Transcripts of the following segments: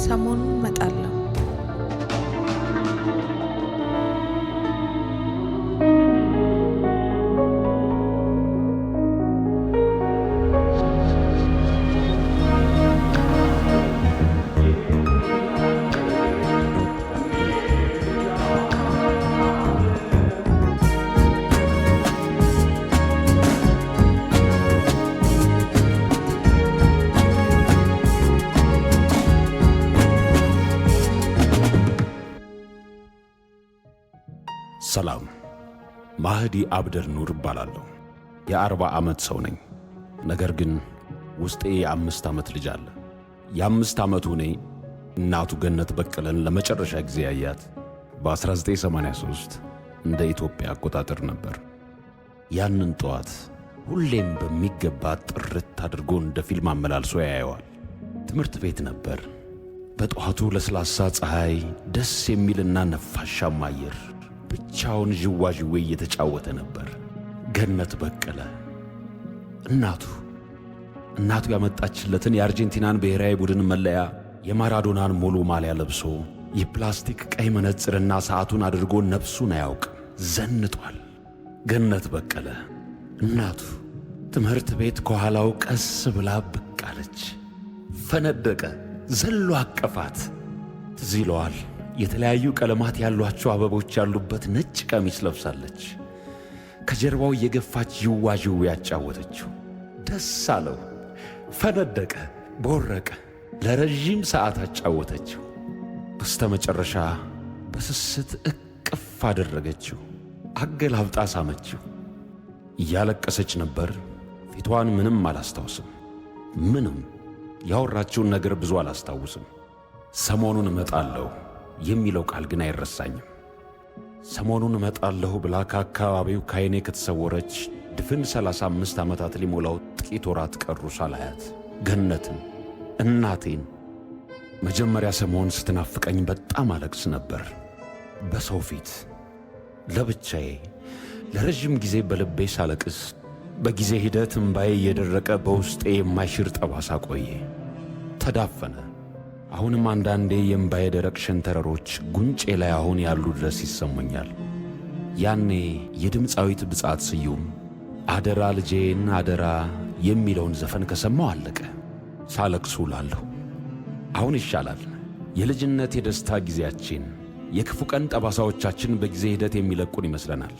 ሰሞኑን እመጣለሁ። ሰላም፣ ማህዲ አብደል ኑር እባላለሁ። የ40 ዓመት ሰው ነኝ። ነገር ግን ውስጤ የ5 ዓመት ልጅ አለ። የ5 ዓመቱ እኔ እናቱ ገነት በቀለን ለመጨረሻ ጊዜ ያያት በ1983 እንደ ኢትዮጵያ አቆጣጠር ነበር። ያንን ጠዋት ሁሌም በሚገባ ጥርት አድርጎ እንደ ፊልም አመላልሶ ያየዋል። ትምህርት ቤት ነበር። በጠዋቱ ለስላሳ ፀሐይ፣ ደስ የሚልና ነፋሻማ አየር ብቻውን ዥዋዥዌ እየተጫወተ ነበር። ገነት በቀለ እናቱ ያመጣችለትን የአርጀንቲናን ብሔራዊ ቡድን መለያ፣ የማራዶናን ሙሉ ማሊያ ለብሶ፣ የፕላስቲክ ቀይ መነጽርና ሰዓቱን አድርጎ ነፍሱን አያውቅም፣ ዘንጧል። ገነት በቀለ እናቱ ትምህርት ቤት ከኋላው ቀስ ብላ ብቅ አለች። ፈነደቀ፣ ዘሎ አቀፋት። ትዝ ይለዋል። የተለያዩ ቀለማት ያሏቸው አበቦች ያሉበት ነጭ ቀሚስ ለብሳለች። ከጀርባው እየገፋች ዥዋዥዌ ያጫወተችው። ደስ አለው። ፈነደቀ፣ ቦረቀ። ለረዥም ሰዓት አጫወተችው። በስተመጨረሻ በስስት እቅፍ አደረገችው። አገላብጣ ሳመችው። እያለቀሰች ነበር። ፊቷን ምንም አላስታውስም። ምንም ያወራችውን ነገር ብዙ አላስታውስም። ሰሞኑን እመጣለሁ የሚለው ቃል ግን አይረሳኝም። ሰሞኑን እመጣለሁ ብላ ከአካባቢው ከዓይኔ ከተሰወረች ድፍን 35 ዓመታት ሊሞላው ጥቂት ወራት ቀሩ ሳላያት ገነትን፣ እናቴን። መጀመሪያ ሰሞን ስትናፍቀኝ በጣም አለቅስ ነበር። በሰው ፊት ለብቻዬ ለረዥም ጊዜ በልቤ ሳለቅስ በጊዜ ሂደት እምባዬ እየደረቀ በውስጤ የማይሽር ጠባሳ ቆየ፣ ተዳፈነ። አሁንም አንዳንዴ የእምባዬ ደረቅ ሸንተረሮች ጉንጬ ላይ አሁን ያሉ ድረስ ይሰሙኛል። ያኔ የድምፃዊት ብጻት ስዩም "አደራ ልጄን አደራ" የሚለውን ዘፈን ከሰማሁ አለቀ፣ ሳለቅስ ውላለሁ። አሁን ይሻላል። የልጅነት የደስታ ጊዜያችን፣ የክፉ ቀን ጠባሳዎቻችን በጊዜ ሂደት የሚለቁን ይመስለናል።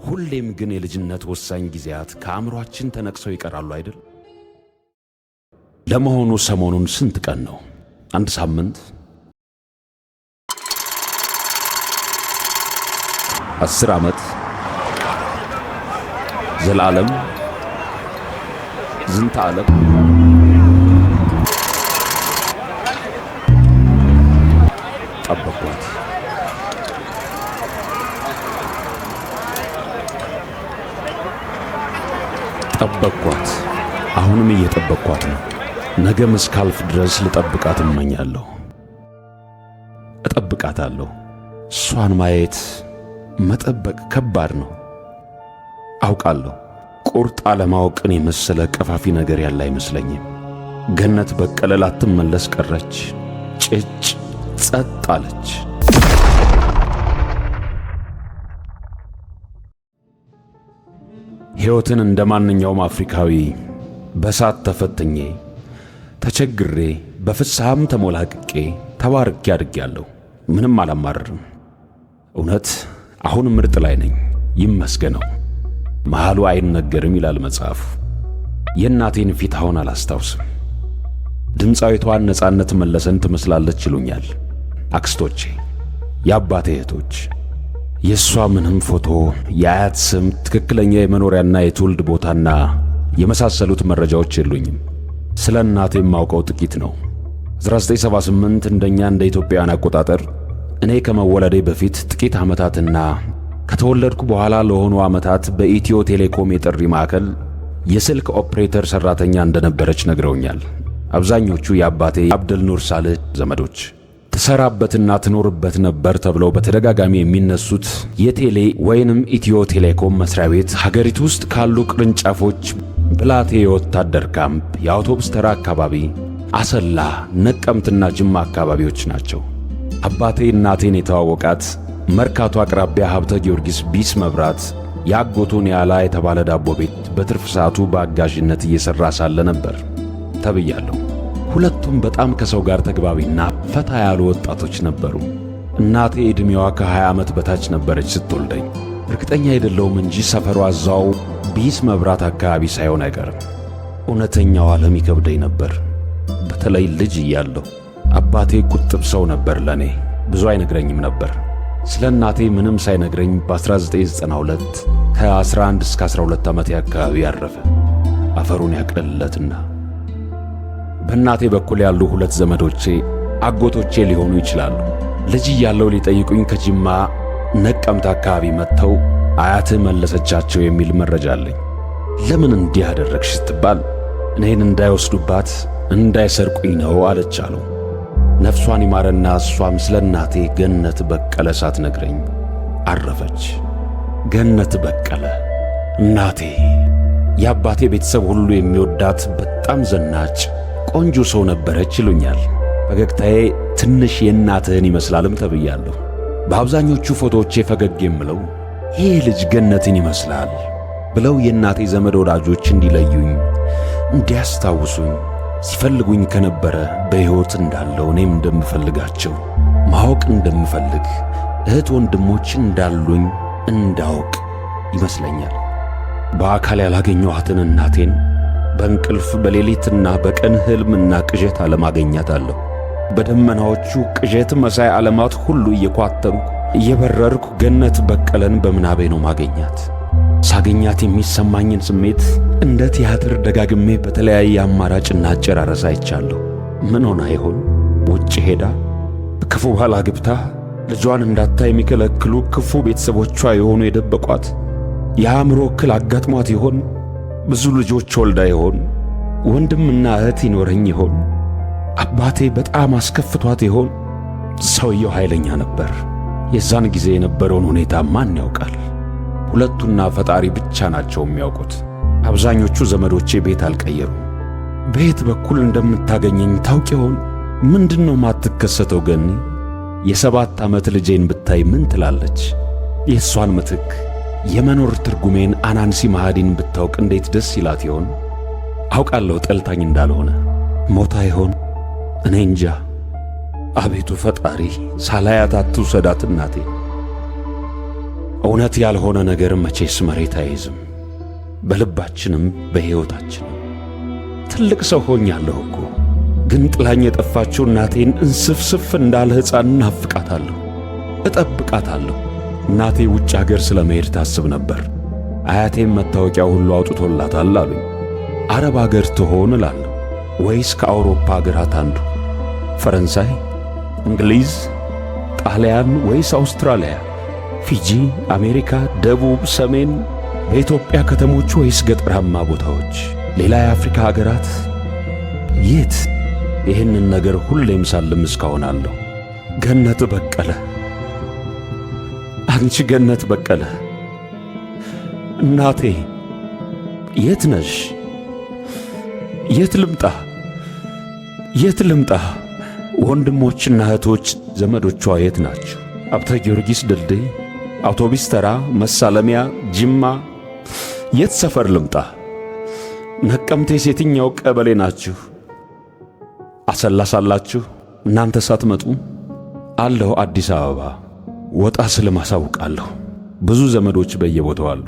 ሁሌም ግን የልጅነት ወሳኝ ጊዜያት ከአእምሮአችን ተነቅሰው ይቀራሉ አይደል? ለመሆኑ ሰሞኑን ስንት ቀን ነው? አንድ ሳምንት? 10 ዓመት? ዘላለም? ዝንተ ዓለም? ጠበቅኳት። ጠበቅኳት። አሁንም እየጠበቅኳት ነው። ነገም እስካልፍ ድረስ ልጠብቃት እመኛለሁ። እጠብቃታለሁ። እሷን ማየት መጠበቅ ከባድ ነው አውቃለሁ። ቁርጥ አለማወቅን የመሰለ ቀፋፊ ነገር ያለ አይመስለኝም። ገነት በቀለ ላትመለስ ቀረች። ጭጭ ጸጥ አለች። ሕይወትን እንደ ማንኛውም አፍሪካዊ በሳት ተፈትኜ፣ ተቸግሬ፣ በፍስሐም ተሞላቅቄ፣ ተባርኬ አድጌያለሁ። ምንም አላማርርም። እውነት አሁን ምርጥ ላይ ነኝ፣ ይመስገነው። መሃሉ አይነገርም ይላል መጽሐፉ። የእናቴን ፊት አሁን አላስታውስም። ድምፃዊቷን ነፃነት መለሰን ትመስላለች ይሉኛል አክስቶቼ፣ የአባቴ እህቶች። የእሷ ምንም ፎቶ፣ የአያት ስም፣ ትክክለኛ የመኖሪያና የትውልድ ቦታና የመሳሰሉት መረጃዎች የሉኝም። ስለ እናቴ የማውቀው ጥቂት ነው። 1978 እንደኛ እንደ ኢትዮጵያውያን አቆጣጠር እኔ ከመወለዴ በፊት ጥቂት ዓመታትና ከተወለድኩ በኋላ ለሆኑ ዓመታት በኢትዮ ቴሌኮም የጥሪ ማዕከል የስልክ ኦፕሬተር ሠራተኛ እንደነበረች ነግረውኛል። አብዛኞቹ የአባቴ አብደል ኑር ሳልህ ዘመዶች። ትሰራበትና ትኖርበት ነበር ተብለው በተደጋጋሚ የሚነሱት የቴሌ ወይንም ኢትዮ ቴሌኮም መስሪያ ቤት ሀገሪቱ ውስጥ ካሉ ቅርንጫፎች ብላቴ የወታደር ካምፕ የአውቶቡስ ተራ አካባቢ አሰላ፣ ነቀምትና ጅማ አካባቢዎች ናቸው። አባቴ እናቴን የተዋወቃት መርካቶ አቅራቢያ ሀብተ ጊዮርጊስ ቢስ መብራት የአጎቱን ያላ የተባለ ዳቦ ቤት በትርፍ ሰዓቱ በአጋዥነት እየሠራ ሳለ ነበር ተብያለሁ። ሁለቱም በጣም ከሰው ጋር ተግባቢና ፈታ ያሉ ወጣቶች ነበሩ። እናቴ ዕድሜዋ ከ20 ዓመት በታች ነበረች ስትወልደኝ። እርግጠኛ አይደለሁም እንጂ ሰፈሯ እዛው ቢስ መብራት አካባቢ ሳይሆን አይቀርም። እውነተኛው ዓለም ይከብደኝ ነበር፣ በተለይ ልጅ እያለሁ። አባቴ ቁጥብ ሰው ነበር። ለእኔ ብዙ አይነግረኝም ነበር። ስለ እናቴ ምንም ሳይነግረኝ በ1992 ከ11 እስከ 12 ዓመቴ አካባቢ አረፈ። አፈሩን ያቅልለትና። በእናቴ በኩል ያሉ ሁለት ዘመዶቼ አጎቶቼ ሊሆኑ ይችላሉ። ልጅ እያለሁ ሊጠይቁኝ ከጅማ ነቀምት አካባቢ መጥተው አያትህ መለሰቻቸው የሚል መረጃ አለኝ። ለምን እንዲህ አደረግሽ ስትባል እኔን እንዳይወስዱባት እንዳይሰርቁኝ ነው አለች አሉ። ነፍሷን ይማረና እሷም ስለ እናቴ ገነት በቀለ ሳትነግረኝ አረፈች። ገነት በቀለ እናቴ የአባቴ ቤተሰብ ሁሉ የሚወዳት በጣም ዘናጭ ቆንጆ ሰው ነበረች ይሉኛል። ፈገግታዬ ትንሽ የእናትህን ይመስላልም ተብያለሁ። በአብዛኞቹ ፎቶዎቼ ፈገግ የምለው ይህ ልጅ ገነትን ይመስላል ብለው የእናቴ ዘመድ ወዳጆች እንዲለዩኝ እንዲያስታውሱኝ ሲፈልጉኝ ከነበረ በሕይወት እንዳለው እኔም እንደምፈልጋቸው ማወቅ እንደምፈልግ እህት ወንድሞች እንዳሉኝ እንዳውቅ ይመስለኛል። በአካል ያላገኘኋትን እናቴን በእንቅልፍ በሌሊትና በቀን ሕልምና ቅዠት ዓለም አገኛታለሁ። በደመናዎቹ ቅዠት መሳይ ዓለማት ሁሉ እየኳተንኩ እየበረርኩ ገነት በቀለን በምናቤ ነው ማገኛት። ሳገኛት የሚሰማኝን ስሜት እንደ ቲያትር ደጋግሜ በተለያየ አማራጭና አጨራረስ አይቻለሁ። ምን ሆና ይሆን? ውጭ ሄዳ ክፉ ባል አግብታ ልጇን እንዳታይ የሚከለክሉ ክፉ ቤተሰቦቿ የሆኑ የደበቋት? የአእምሮ እክል አጋጥሟት ይሆን? ብዙ ልጆች ወልዳ ይሆን? ወንድምና እህት ይኖረኝ ይሆን? አባቴ በጣም አስከፍቷት ይሆን? ሰውየው ኃይለኛ ነበር። የዛን ጊዜ የነበረውን ሁኔታ ማን ያውቃል? ሁለቱና ፈጣሪ ብቻ ናቸው የሚያውቁት። አብዛኞቹ ዘመዶቼ ቤት አልቀየሩም። በየት በኩል እንደምታገኘኝ ታውቅ ይሆን? ምንድን ነው ማትከሰተው ገኒ? የ7 ዓመት ልጄን ብታይ ምን ትላለች? የእሷን ምትክ የመኖር ትርጉሜን አናንሲ ማሃዲን ብታውቅ እንዴት ደስ ይላት ይሆን? አውቃለሁ ጠልታኝ እንዳልሆነ። ሞታ ይሆን? እኔ እንጃ። አቤቱ ፈጣሪ ሳላያት አትውሰዳት እናቴ። እውነት ያልሆነ ነገር መቼስ መሬት አይይዝም፣ በልባችንም በሕይወታችንም። ትልቅ ሰው ሆኛለሁ እኮ፣ ግን ጥላኝ የጠፋችው እናቴን እንስፍስፍ እንዳለ ሕፃን እናፍቃታለሁ፣ እጠብቃታለሁ። እናቴ ውጭ አገር ስለ መሄድ ታስብ ነበር። አያቴም መታወቂያ ሁሉ አውጥቶላታል አሉኝ። አረብ አገር ትሆን እላለሁ፣ ወይስ ከአውሮፓ አገራት አንዱ፣ ፈረንሳይ፣ እንግሊዝ፣ ጣሊያን ወይስ አውስትራሊያ፣ ፊጂ፣ አሜሪካ፣ ደቡብ፣ ሰሜን፣ በኢትዮጵያ ከተሞች ወይስ ገጠራማ ቦታዎች፣ ሌላ የአፍሪካ አገራት የት? ይህንን ነገር ሁሌም ሳልም እስካሁን አለሁ። ገነት በቀለ፣ አንቺ ገነት በቀለ እናቴ የት ነሽ? የት ልምጣ? የት ልምጣ? ወንድሞችና እህቶች ዘመዶቿ የት ናቸው? አብተ ጊዮርጊስ ድልድይ፣ አውቶቢስ ተራ፣ መሳለሚያ፣ ጅማ፣ የት ሰፈር ልምጣ? ነቀምቴስ የትኛው ቀበሌ ናችሁ? አሰላሳላችሁ እናንተ ሳትመጡ አለሁ። አዲስ አበባ ወጣ ስልም አሳውቃለሁ። ብዙ ዘመዶች በየቦታው አሉ።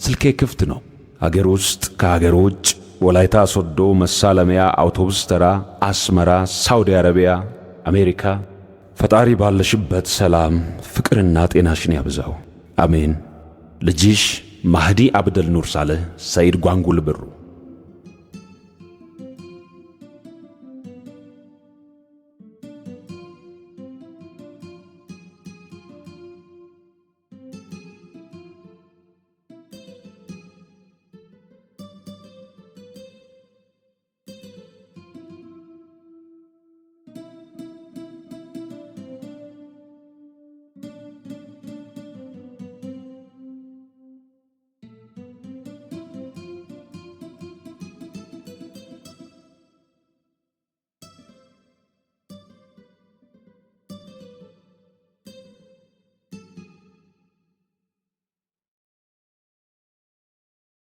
ስልኬ ክፍት ነው። አገር ውስጥ ከአገር ውጭ፣ ወላይታ ሶዶ፣ መሳለሚያ፣ አውቶቡስ ተራ፣ አስመራ፣ ሳውዲ አረቢያ፣ አሜሪካ። ፈጣሪ ባለሽበት ሰላም ፍቅርና ጤናሽን ያብዛው። አሜን። ልጅሽ ማህዲ አብደል ኑር ሳልህ ሰይድ ጓንጉል ብሩ።